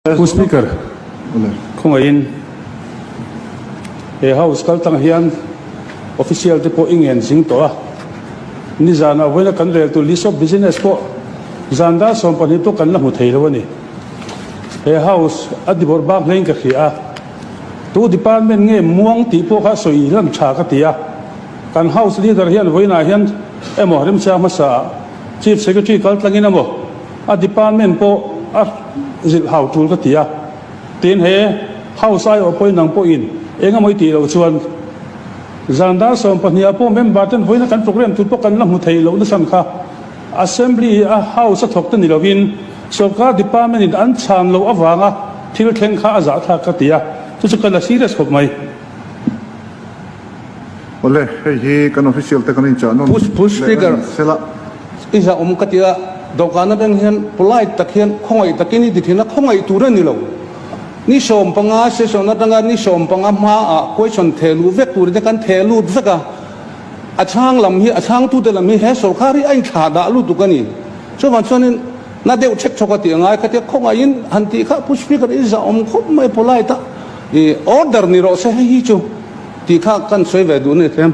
Pu Speaker, khawngaihin he House kal tang hian official te pawh i ngen zing tawh a, nizanah vawiina kan rel tur list of business pawh zan dar 12 pawh kan la hmu thei lo a ni. He House a dibawrh bak hlein ka hria a, tu department nge muang tih pawh kha sawi lan tha ka ti a, kan House leader hian vawiinah hian emaw remchang hmasa ah Chief Secretary kal tlangin emaw A department pawh a zilh hau tul ka ti a, tin he House aiawh pawhin nang pawhin eng emaw i tih loh chuan zan dar 12 ah pawh member ten vawiina kan program tur pawh kan la hmu thei loh nasan kha Assembly a House a thawk te ni lovin sorkar department in an chhan loh avanga thil thleng kha a zahthlak ka ti a, chu chu ka la serious khawp mai. Awle, hei hi kan official te kan inchah nawn Pu leh a ni sela. I zah awm ka ti a, dawhkan atang hian polite tak hian khawngaih takin i ti thin a, khawngaih tur a ni lo. Ni 15 session atanga ni 15 hmaah question theh luh vek tur te kan theh lut vek a, a chhang lam hi, a chhangtute lam hi he sorkar hi a inthlah dah lutuk a ni. Chuvang chuanin na deuh chhek chhawk a tih a ngai ka ti a, khawngaihin han tih kha Pu Speaker i zah awm khawp mai polite a, i order ni rawh se hei hi chu. Tih kha kan sawi ve duh a ni tlem.